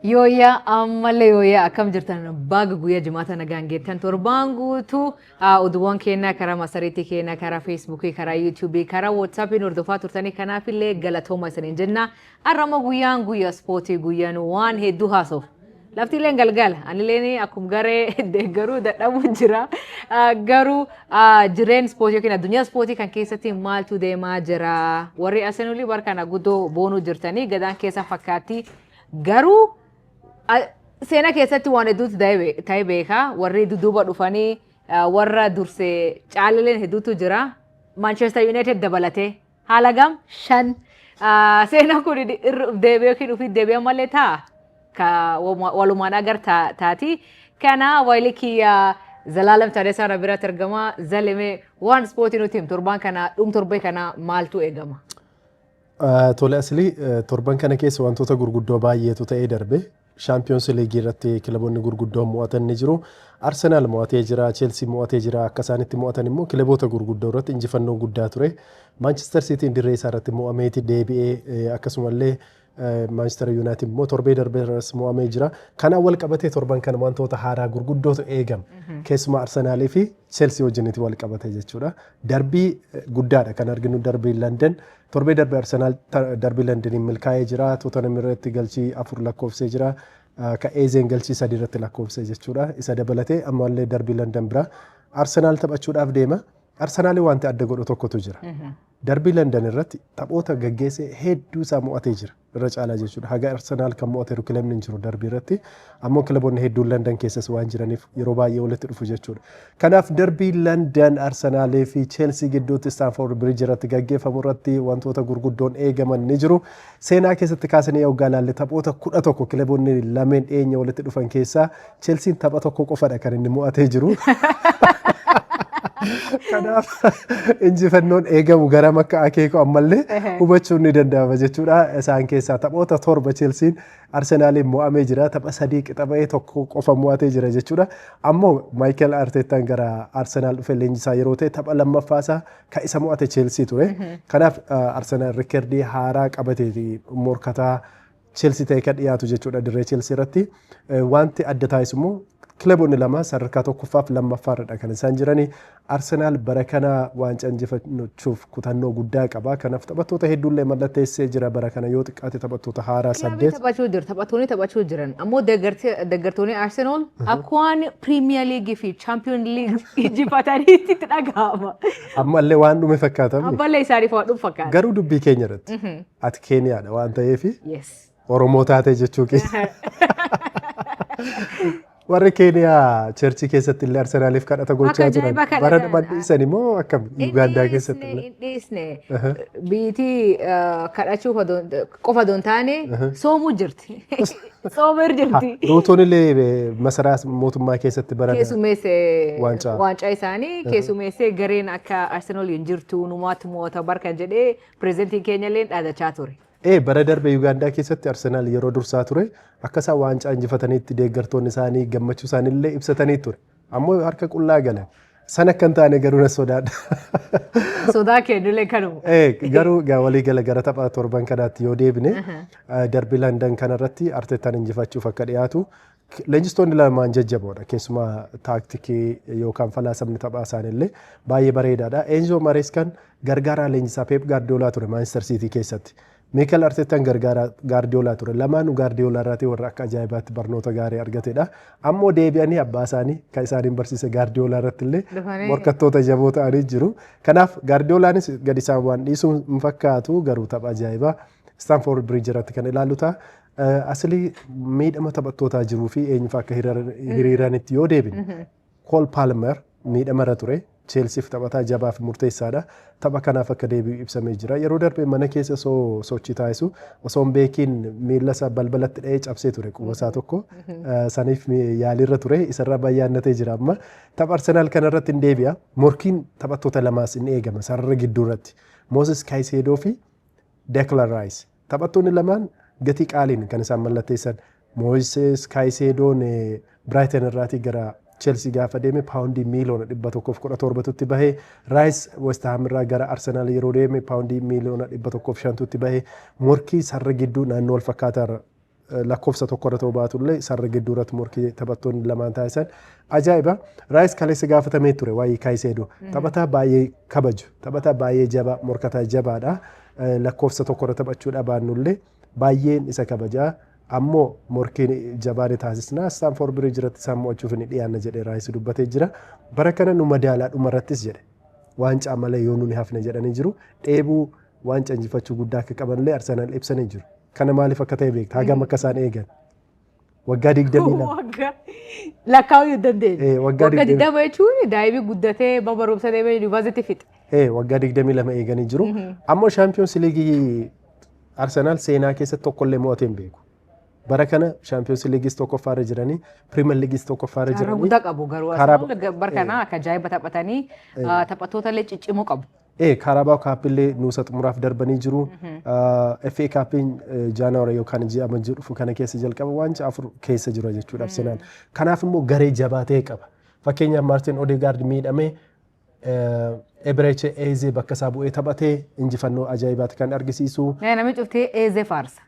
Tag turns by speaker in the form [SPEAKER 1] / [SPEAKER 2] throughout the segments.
[SPEAKER 1] Yooyyaa, ammallee yooyyaa, akkam jirtan? Baga guyyaa Jimaata nagaan geettan. Torbaan guutuu oduuwwan keenyaa karaa masariitii keenyaa, karaa Feesbuukii, karaa Yuutuubii, karaa Wootsaappiin hordofaa turtanii, kanaafillee galatooma isiniin jenna. Har'a guyyaan guyyaa ispoortii, guyyaan waan hedduu haasoof. Laftiilleen galgala. Anilleen akkuma garee deeggaruu dadhabuu jira. Garuu jireen ispoortii yookiin addunyaa ispoortii kan keessatti maaltu deemaa jira? Warri Arsenaalii bara kana guddoo boonuu jirtanii, gadaan keessa fakkaatti. Garuu seenaa keessatti waan hedduutu ta'ee beeka. Warri dudduuba dhufanii warra dursee caalaleen hedduutu jira. Manchester United dabalatee haala gam shan seenaa kun irra deebi'ee yookiin ofii deebi'ee malee ta'a. Ka walumaan agar taati. Kana waayilii kiyya Zalaalam Taaddasaa irra biratti argama. Zalimee, waan ispoortii nuti him, torbaan kana dhum torbee kana maaltu eegama?
[SPEAKER 2] Tole Asilii, torban kana keessa wantoota gurguddoo baay'eetu ta'ee darbe. Shaampiyoons Liigii irratti kilaboonni gurguddoon mo'atan ni jiru. Arsenaal mo'atee jira, Cheelsii mo'atee jira. Akka isaanitti mo'atan immoo kilaboota gurguddoo irratti injifannoo guddaa ture. Maanchister Siitiin dirree isaa irratti mo'ameeti deebi'ee, akkasumallee Maanchister Yuunaayitid immoo torbee darbee irras mo'amee jira. Kanaan wal qabatee torban kana wantoota haaraa gurguddootu eegama. Keessumaa Arsenaalii fi Cheelsii wajjinitti wal qabate jechuudha. Darbii guddaadha kan arginu, darbii London. Torbee darbe Arsenaal darbii Londoniin milkaa'ee jira. Tottenham irratti galchii afur lakkoofsee jira. Ka Eezeen galchii sadi irratti lakkoofsee jechuudha. Isa dabalatee ammallee darbii London bira Arsenaal taphachuudhaaf deema. Arsenaalii wanti adda godhu tokkotu jira. Darbii London irratti taphoota gaggeessee hedduu isaa mo'atee jira. Irra caalaa jechuudha. Haga Arsenaal kan mo'ateeru kilabni hin jiru darbii irratti. Ammoo kilaboonni hedduun London keessas waan jiraniif yeroo baay'ee walitti dhufu jechuudha. Kanaaf darbii London Arsenaalii fi Chelsea gidduutti Stamford Bridge irratti gaggeeffamu irratti wantoota gurguddoon eegaman ni jiru. Seenaa keessatti kaasanii yoggaa ilaalle, taphoota 11 kilaboonni lameen dhiyeenya walitti dhufan keessaa Chelsiin tapha tokko qofadha kan inni mo'atee jiru. Kanaaf injifannoon eegamu garam akka akeeku ammallee hubachuun ni danda'ama jechuudha. Isaan keessaa taphoota torba Chelsiin Arsenaaliin mo'amee jira. Tapha sadii qixa ba'ee, tokko qofa mo'atee jira jechuudha. Ammoo Maayikel Arteettaan gara Arsenaal dhufe leenjisaa yeroo ta'e, tapha lammaffaasaa kan isa mo'ate Chelsii ture. Kanaaf Arsenaal rikkeerdii haaraa qabateeti morkataa Chelsea ta'e kan dhiyaatu jechuudha dirree Chelsea irratti. Wanti adda taasisu immoo kilaboonni lama sadarkaa tokkoffaa fi lammaffaa irradha kan isaan jiranii. Arsenaal bara kana waancaa injifachuuf kutannoo guddaa qaba. Kanaaf taphattoota hedduullee mallatteessee jira, bara kana yoo xiqqaate taphattoota haaraa
[SPEAKER 1] Kilabii
[SPEAKER 2] saddeet.
[SPEAKER 1] Taphachuu jiru, taphattoonni taphachuu jiran. Ammoo deeggartoonni Arsenal akka waan Premier League fi Champion League injifataniitti itti dhaga'ama.
[SPEAKER 2] Ammallee waan dhume fakkaata.
[SPEAKER 1] Ammallee isaaniif waan dhufu fakkaata.
[SPEAKER 2] Garuu dubbii keenya irratti ati Keeniyaadha waan ta'eef Oromoo taatee jechuu keenya. Warri Keeniyaa church keessatti illee Arsenaaliif kadhata gochaa
[SPEAKER 1] Akka
[SPEAKER 2] turan.
[SPEAKER 1] ajaa'ibaa kadhatan.
[SPEAKER 2] Bara dhuma dhiisan immoo akkam Ugaandaa keessatti illee?
[SPEAKER 1] Hin dhiisne. Biitii kadhachuu qofa osoo hin taane soomuu jirti. Soomuu jirti.
[SPEAKER 2] Ruutoon illee masaraa mootummaa keessatti bara
[SPEAKER 1] Keessummeessee
[SPEAKER 2] Waancaa.
[SPEAKER 1] Waancaa isaanii keessummeessee, gareen akka Arsenal hin jirtu, numaatu mo'ata barkan jedhee pirezidantiin keenya illee dhaadachaa ture.
[SPEAKER 2] Bara darbe Ugaandaa keessatti Arsenaal yeroo dursaa ture, akka isaan waancaa injifataniitti deeggartoonni isaanii gammachuu isaanii illee ibsatanii ture. Ammoo harka qullaa galan. Sana akka hin taane garuu na sodaadha.
[SPEAKER 1] Sodaa kennullee kanuma.
[SPEAKER 2] Garuu walii gala gara tapha torban kanaatti yoo deebine, darbii London kanarratti Arteetaan injifachuuf akka dhiyaatu, leenjistoonni lamaan jajjaboodha. Keessumaa taaktikii yookaan falaasamni taphaa isaaniillee baay'ee bareedaadha. Enzo Marescan gargaaraa leenjisaa Pep Guardiola ture Manchester City keessatti. Mikel Arteetaan gargaaraa Guardiola ture. Lamaanuu Guardiola irraatii warra akka ajaa'ibaatti barnoota gaarii argatedha. Ammoo deebi'anii abbaa isaanii kan isaaniin barsiise Guardiola irratti illee morkattoota jaboo ta'anii jiru. Kanaaf Guardiolaanis gadi isaan waan dhiisuu hin fakkaatu, garuu tapha ajaa'ibaa Stamford Bridge irratti kan ilaallu ta'a. Asilii, miidhama taphattootaa jiruu fi eenyufa akka hiriiranitti yoo deebine, Cole Palmer miidhamarra ture. Chelseaf taphataa jabaa fi murteessaadha. Tapha kanaaf akka deebi'u ibsamee jira. Yeroo darbe mana keessa osoo sochii taasisu osoo hin beekiin miila isaa balbalatti dha'ee cabsee ture, quba isaa tokko. Saniif yaaliirra ture. Isarraa bayyaannatee jira amma. Tapha Arsenaal kanarratti hin deebi'a. Morkiin taphattoota lamaas hin eegama sarara gidduu irratti. Moses Caicedo fi Declan Rice. Taphattoonni lamaan gatii qaaliin kan isaan mallatteessan. Moises Caicedoon Brighton irraatii gara Chelsea gaafa deeme paawundii miiliyoona 117tutti bahee, Rice West Ham irraa gara Arsenal yeroo deeme paawundii miiliyoona 105tutti bahee, morkii sarara gidduu naannoo wal fakkaataa Lakkoofsa tokkorra ta'uu baatullee sarara gidduu irratti morkii taphattoonni lamaan taasisan ajaa'iba. Raayis kaleessa gaafatamee ture waa'ee Kaayiseedoo. Taphataa baay'ee kabaju, taphataa baay'ee jabaa, morkataa jabaadha. Lakkoofsa tokkorra taphachuudha baannullee baay'een isa kabajaa. Ammoo morkiin jabaa ni taasisna. Stamford Bridge irratti isaan mo'achuuf ni dhiyaanna jedhee Raayis dubbatee jira. Bara kana nu madaalaa dhumarrattis jedhe. Waancaa malee yoo nuni hafne jedhanii jiru. Dheebuu waancaa injifachuu guddaa akka qabanillee Arsenaal ibsanii jiru. Kana maaliif akka ta'e beekta? Hagam akka isaan eegan? Waggaa 22.
[SPEAKER 1] Waggaa lakkaa'uu hin dandeenye.
[SPEAKER 2] Waggaa
[SPEAKER 1] Waggaa 20 jechuun daa'imni guddatee barumsa deemee yuunivarsiitii fixe.
[SPEAKER 2] Waggaa 22 eeganii jiru. Ammoo Shaampiyoons Liigii Arsenaal seenaa keessatti tokkollee mo'atee hin beeku. Bara kana Shaampiyoons Liigis tokkoffaarra jiranii, Piriimer Liigis tokkoffaarra
[SPEAKER 1] Carraa
[SPEAKER 2] jiranii.
[SPEAKER 1] guddaa qabu garuu Arsenaal bara kana akka ajaa'iba taphatanii taphattoota illee ciccimoo qabu.
[SPEAKER 2] Kaaraabaa Kaappillee nuusa xumuraaf darbanii jiru. FA Kaappiin Jaanaarii yookaan ji'a Amajjii dhufu kana keessa jalqaba, waancaa afur keessa jira jechuudha Arsenaal. Kanaaf immoo garee jabaa ta'e qaba. Fakkeenyaaf, Maartin Odegaard miidhamee Ebereche Eezee bakka isaa bu'ee taphatee injifannoo ajaa'ibaati kan argisiisu.
[SPEAKER 1] Namni cuftee Eezee faarsa.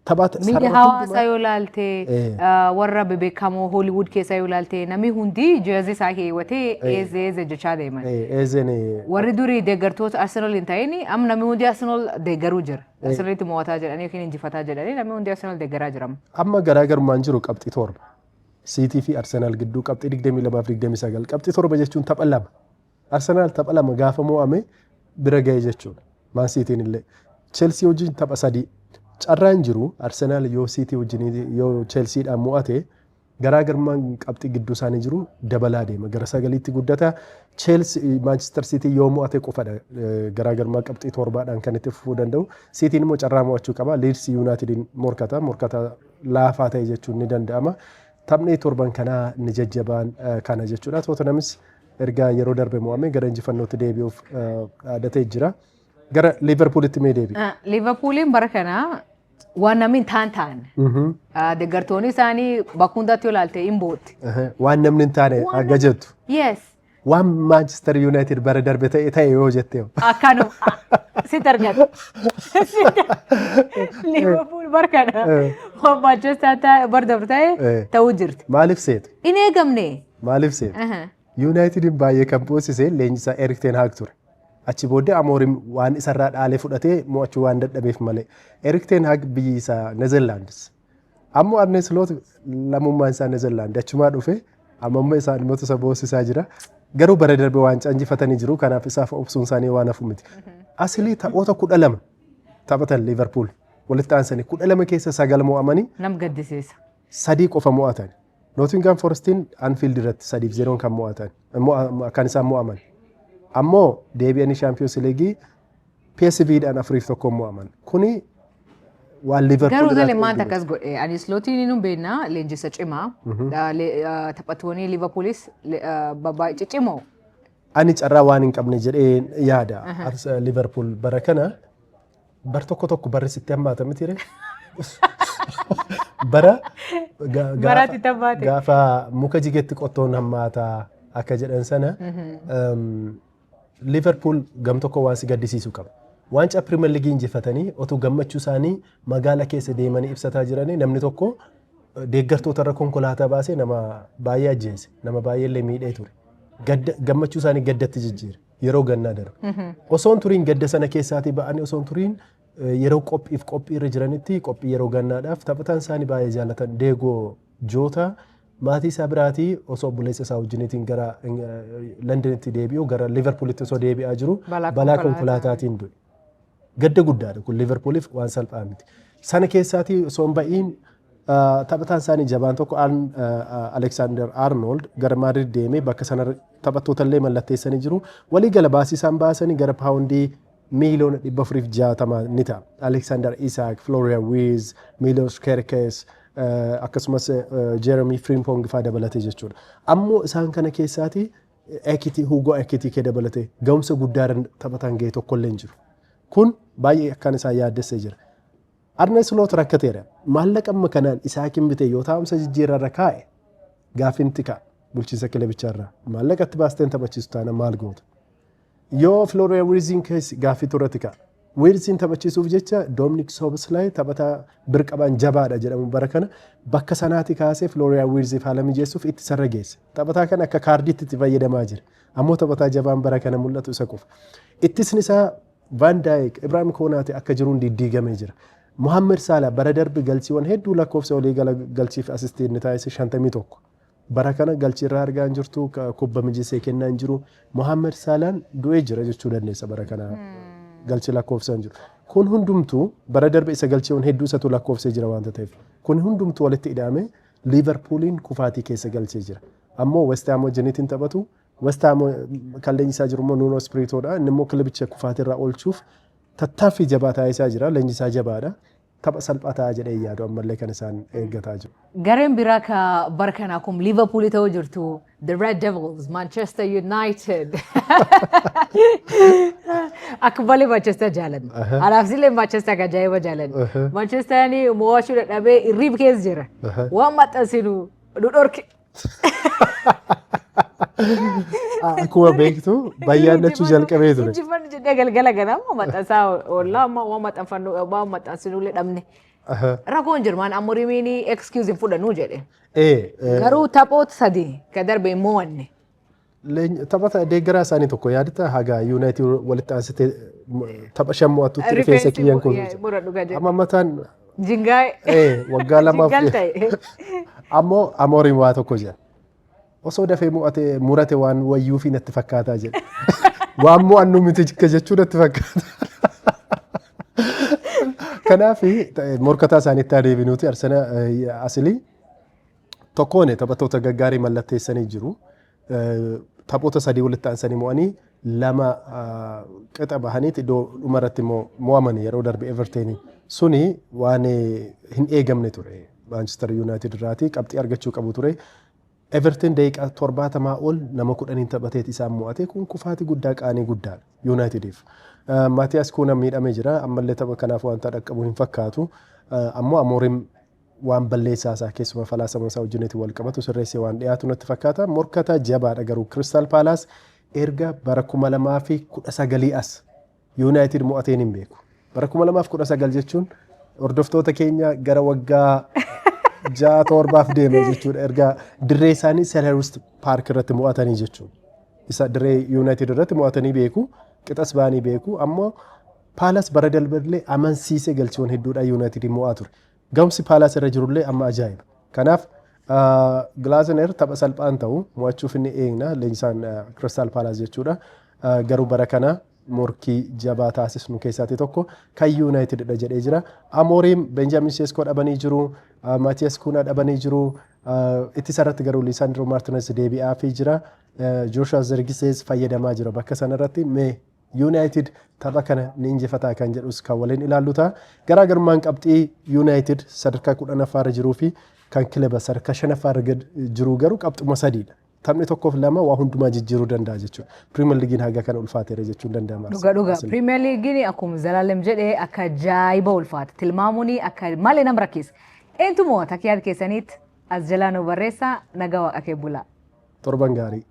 [SPEAKER 2] Taphata
[SPEAKER 1] Miidiyaa
[SPEAKER 2] sarara
[SPEAKER 1] hawaasaa
[SPEAKER 2] hundumaa
[SPEAKER 1] yoo ilaalte, warra bebeekamoo Hooliwud keessaa yoo ilaalte, namni hundi jersey isaa keewwatee Eezee Eezee jechaa deeman.
[SPEAKER 2] Eezeen
[SPEAKER 1] Warri durii deeggartoota Arsenal hin ta'in amma namni hundi Arsenal deeggaruu jira. Arsenalitti mo'ataa jedhanii yookiin injifataa jedhanii namni hundi Arsenal deeggaraa jira.
[SPEAKER 2] Amma garaagarummaan jiru qabxii 7. Siitii fi Arsenaal gidduu qabxii 22 fi 29. Qabxii 7 jechuun tapha lama. Arsenaal tapha lama gaafa mo'ame bira ga'e jechuudha. Maan Siitiin illee. Chelsea wajjin tapha sadii. Carraan jiru Arsenaal yoo Siitii wajjin yoo Chelsiidhaan mo'ate garaagarummaan qabxii gidduu isaanii jiru dabalaa deema. Gara sagaliitti guddata. Chelsea Manchester City yoo mo'ate qofadha garaagarummaa qabxii torbaadhaan kan itti fufuu danda'u. Siitiin immoo carraa mo'achuu qaba. Leeds Unitediin morkata. Morkata laafaa ta'e jechuun ni danda'ama. Taphni torban kanaa ni jajjabaan kana jechuudha. Tottenhamis erga yeroo darbe mo'ame gara injifannootti deebi'uuf dhaadatee jira. Gara Liverpoolitti mee deebi'i.
[SPEAKER 1] Liverpooliin bara kana waan namni hin taan ta'an. Deeggartoonni isaanii bakka hundatti yoo ilaalte hin bootti.
[SPEAKER 2] Waan namni hin taane aga jettu.
[SPEAKER 1] Yes.
[SPEAKER 2] Waan Manchester United bara darbe ta'e ta'e yoo jette.
[SPEAKER 1] Akkanuma sitti argata. Liverpool bara kana waan Manchester bara darbe ta'e ta'uu jirti.
[SPEAKER 2] Maaliif seetu?
[SPEAKER 1] Hin eegamne.
[SPEAKER 2] Maaliif seetu? Unitedin baay'ee kan boosise leenjisaa Erik ten Hag ture. Achi booddee Amoorim waan isarraa dhaalee fudhatee mo'achuu waan dadhabeef malee. Erik ten Hag biyyi isaa Netherlands. Ammoo Arne Slot lammummaan isaa Netherlands achumaa dhufe, amma immoo isaan dhimmoota isa boosisaa jira. Garuu bara darbe waancaa injifatanii jiru, kanaaf isaaf obsuun isaanii waan hafu miti. Asilii taphoota 12 taphatan Liverpool walitti aansanii, 12 keessa sagal mo'amanii
[SPEAKER 1] Nam gaddisiisa.
[SPEAKER 2] sadii qofa mo'atan. Nottingham Forestiin Anfield irratti 3-0 kan mo'atan, kan isaan mo'aman. Ammoo deebi'anii Champions League PSV dhaan 4-1 mo'aman. Kuni waan Liverpool
[SPEAKER 1] Garuu
[SPEAKER 2] irraa
[SPEAKER 1] galee maanta
[SPEAKER 2] ta'e.
[SPEAKER 1] Akkas godhe. Ani Slootiin nu beekna, leenjisa cimaa. Taphattoonni Liverpoolis baay'ee ciccimoo.
[SPEAKER 2] Ani carraa waan hin qabne jedhee yaada. Liverpool bara kana bar tokko tokko barri sitti hammaata miti ree? Bara
[SPEAKER 1] Baraatti hammaate.
[SPEAKER 2] Gaafa muka jigetti qottoon hammaata akka jedhan sana, Liverpool gam tokko waan si gaddisiisu qaba. Waancaa Pirimeer Liigii injifatanii otoo gammachuu isaanii magaala keessa deemanii ibsataa jiranii namni tokko deeggartoota irra konkolaataa baasee nama baay'ee ajjeese, nama baay'ee illee miidhee ture. Gadda, gammachuu isaanii gaddatti jijjiire yeroo gannaa darbe. Osoon turiin gadda sana keessaatii ba'anii, osoon turiin yeroo qophiif qophii irra jiranitti, qophii yeroo gannaadhaaf, taphataan isaanii baay'ee jaallatan Deegoo Joota maatii isaa biraatii osoo obboleessa isaa wajjiniitiin gara Londonitti deebi'u, gara Liverpoolitti osoo deebi'aa jiru
[SPEAKER 1] balaa
[SPEAKER 2] balaa
[SPEAKER 1] konkolaataatiin
[SPEAKER 2] konkolaataatiin du'e. Gadda guddaadha kun Liverpooliif, waan salphaa miti. Sana keessaatii osoo hin ba'iin taphataan isaanii jabaan tokko Alexander Arnold gara Maadrid deemee bakka sana taphattoota illee mallatteessanii jiru. Walii gala baasii isaan baasanii gara paawundii miiliyoona 460 ni ta'a. Alexander Isak, Florian Wirtz, Milos Kerkez, akkasumas Jeremy Frimpong fa'aa dabalatee jechuudha. Ammoo isaan kana keessaatii Ekitii, Hugo Ekitike dabalatee ga'umsa guddaa taphataan ga'e tokkollee hin jiru. Kun baay'ee akkaan isaan yaaddessee jira. Arne Slot rakkateera. Maallaqa amma kanaan Isaakin bitee yoo taa'umsa jijjiirraa irra kaa'e gaaffiin ka'a bulchiinsa kilabichaarraa. Maallaqa itti baasteen taphachiisu taana maal goota? Yoo Florian Wirtziin keessa gaaffii irratti ka'a. Wirtziin taphachiisuuf jecha Dominik Szoboszlai, taphataa birqabaan jabaadha jedhamu, bara kana bakka sanaati kaasee Florian Wirtziif haala mijeessuuf itti sarara geesse. Taphataa kana akka kaardiitti itti fayyadamaa jira. Ammoo taphataa jabaan bara kana mul'atu isa qofa. Ittisni isaa Van Dijk, Ibrahim Konaate akka jiruun diddiigamee jira. Mohaammed Salah bara darbe galchiiwwan hedduu lakkoofsa olii gala galchiif asistii inni taasise 51. Bara kana galchii irraa argaa hin jirtu, kubba mijeessee kennaa hin jiru. Mohaammed Salaan du'ee jira jechuu dandeessa, bara kana galchii lakkoofsa hin jiru. Kun hundumtuu bara darbe isa galchiiwwan hedduu isatu lakkoofsee jira waanta ta'eef. Kun hundumtuu walitti hidhamee Liivarpuuliin kufaatii keessa galchee jira. Ammoo West Ham wajjiniitiin taphatu. West Ham kan leenjisaa jiru immoo Nuno Espiritoodha. Inni immoo kilabicha kufaatirraa oolchuuf tattaaffii jabaa taasisaa jira. Leenjisaa jabaadha. Tapha salphaa ta'a jedhee yaadu ammallee kan isaan eeggataa jiru.
[SPEAKER 1] Gareen biraa ka bara kana akkuma Liverpool ta'uu jirtu, The Red Devils, Manchester United. Akka malee Manchester jaalanna. Anaaf illee Manchester akka ajaa'iba jaalanna. Manchester mo'achuu dadhabee irriib keessa jira. Waan maxxansinu nu dhorke.
[SPEAKER 2] Akkuma beektu bayyaannachuu jalqabee ture.
[SPEAKER 1] Injifannu jedhee galgala ganama maxxansaa oollaa, amma waan maxxanfannu waan maxxansinullee dhabne. Rakkoon jiru maan Amorimiin excuse hin fudhannu jedhe. Garuu taphoota sadi ka darbe hin mo'anne.
[SPEAKER 2] Taphata deeggaraa isaanii tokko yaadata, haga Yuunaayitid walitti aansitee tapha shan mo'attutti rifeensa kiyyan kun.
[SPEAKER 1] Mura dhuga jedhe.
[SPEAKER 2] Amma mataan
[SPEAKER 1] Jingaa.
[SPEAKER 2] Waggaa 2f.
[SPEAKER 1] Jingal ta'e.
[SPEAKER 2] Ammoo Amooriin waa tokko jedha. Osoo dafee mo'ate murate waan wayyuufii natti fakkaataa jedhe. Waan mo'annu miti jechuu natti fakkaata. Kanaaf morkataa isaaniitti adeeminuuti Arsena asilii tokkoon taphattoota gaggaarii mallatteessanii jiru. Taphoota sadii walitti aansanii mo'anii, lama qixa bahaniiti iddoo dhumarratti immoo mo'amanii yeroo darbe Evertonii. Suni waan hin eegamne ture. Manchester United irraatii qabxii argachuu qabu ture. Everton daqiiqaa 70 ol nama 10n taphateet isaan mo'ate. Kun kufaatii guddaa, qaanii guddaadha Unitediif. Maatiyaas Kuuna miidhamee jira, ammallee tapha kanaaf wanta dhaqqabu hin fakkaatu. Ammoo Amooriin waan balleessaa isaa, keessumaa falaasama isaa wajjinitti wal qabatu sirreessee waan dhiyaatu natti fakkaata. Morkataa jabaadha garuu Crystal Palace erga bara 2019 as United mo'ateen hin beeku. Bara 2019 jechuun hordoftoota keenya gara waggaa 6 7f deeme jechuudha. Erga dirree isaanii Selhurst Park irratti mo'atanii jechuudha. Isa dirree United irratti mo'atanii beeku, qixas ba'anii beeku. Ammoo Palace bara darballee amansiisee galchiiwwan hedduudhaan United mo'aa ture. Ga'umsi Palace irra jirullee amma ajaa'iba. Kanaaf Glasner tapha salphaan ta'u mo'achuuf inni eegna, leenjisaan Crystal Palace jechuudha. Garuu bara kana morkii jabaa taasisnu keessaati tokko kan United dha jedhee jira. Amooriim Benjamin Sesko dhabanii jiru, Maatiyaas Kuna dhabanii jiru. Ittisa irratti garuu Lisandro Martinez deebi'aafii jira. Joshua Zirkzee fayyadamaa jira bakka sanarratti. Mee United tapha kana ni injifataa kan jedhus kan waliin ilaallu ta'a. Garaagarummaan qabxii United sadarkaa 10ffaarra jiruu fi kan kilaba sadarkaa shanaffaarra jiru garuu qabxuma sadiidha. Taphni tokkoof lama waa hundumaa jijjiiruu danda'a jechuudha. Pirimeer Liigiin haga kana ulfaateera jechuun danda'ama.
[SPEAKER 1] Dhuga dhuga. Pirimeer Liigiin akkuma Zalaalem jedhee akka ajaa'iba ulfaata. Tilmaamuun akka malee nama rakkisa. Eentu mo'ata? Akka yaada keessaniitti as jalaa nu barreessaa. Nagaa waaqa kee bulaa.
[SPEAKER 2] Torban gaarii.